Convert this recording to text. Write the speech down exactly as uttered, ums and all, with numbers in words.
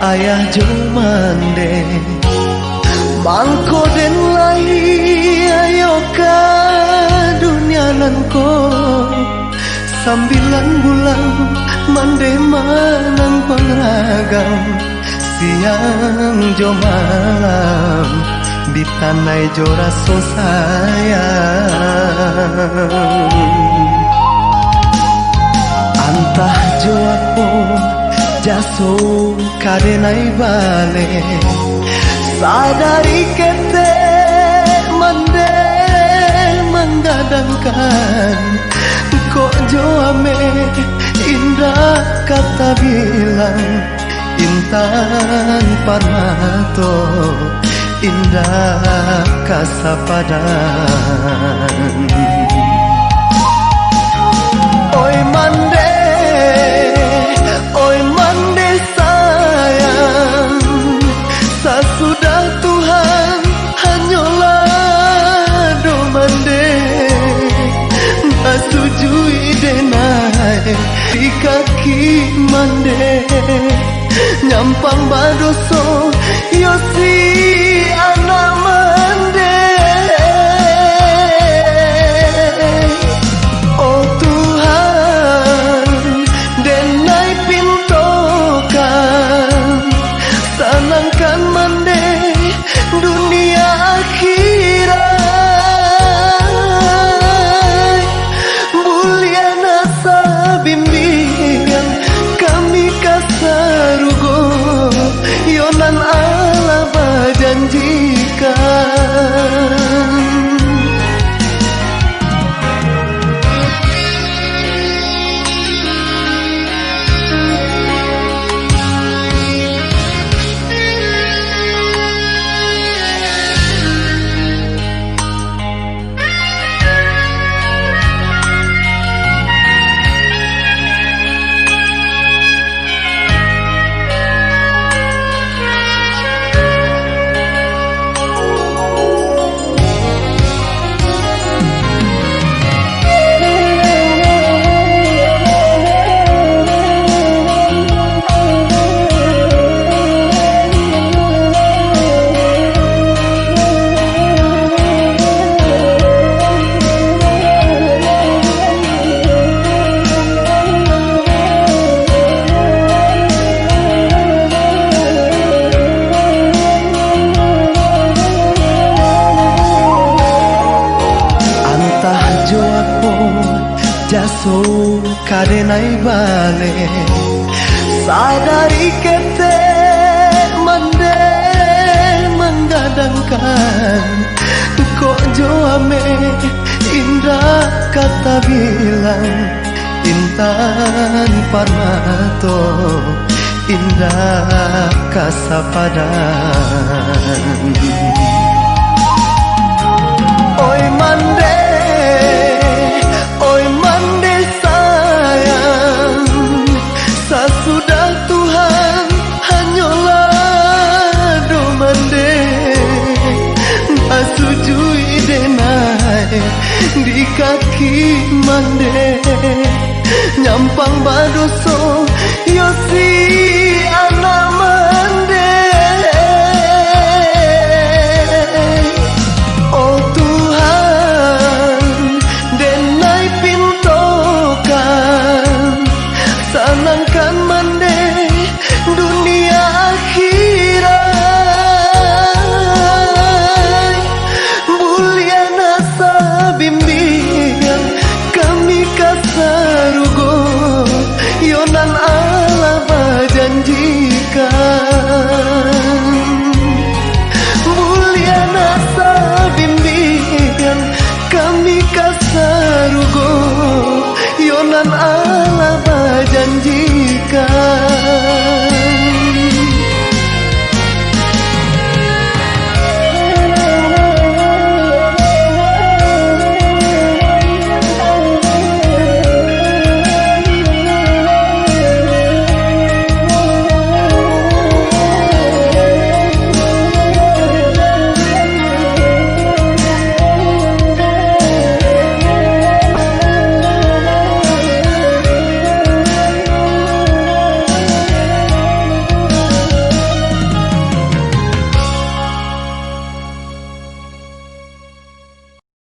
Ayah jo Mande, mangko den lai ayo ka dunia nan ko. Sambilan bulan Mande manang pangragang, siang jo malam ditanai jo raso sayang. Antah jo apo jaso ka den ai baleh. Sadari ketek Mande manggadangkan, kok jo ameh indak ka tabilang. Intan parmato indak ka sapadan. Oi Mande, oi Mande sayang, sasudah Tuhan hanyolah doh Mande, basujuik den ai di kaki Mande. Nyampang badoso, yo si anak Mande. Oh Tuhan, den ai pintokan, sanangkan Mande dunia akhirat. Buliah nak sabimbiang kami ka sarugo, yo nan Allah bajanjikan. Antah jo apo jaso ka den ai baleh. Sadari ketek Mande manggadangkan, kok jo ameh indak ka tabilang. Intan parmato indak ka sapadan. Oi Mande, oi Mande sayang, sasudah Tuhan hanyolah doh Mande, basujuik den ai di kaki Mande. Nyampang badoso,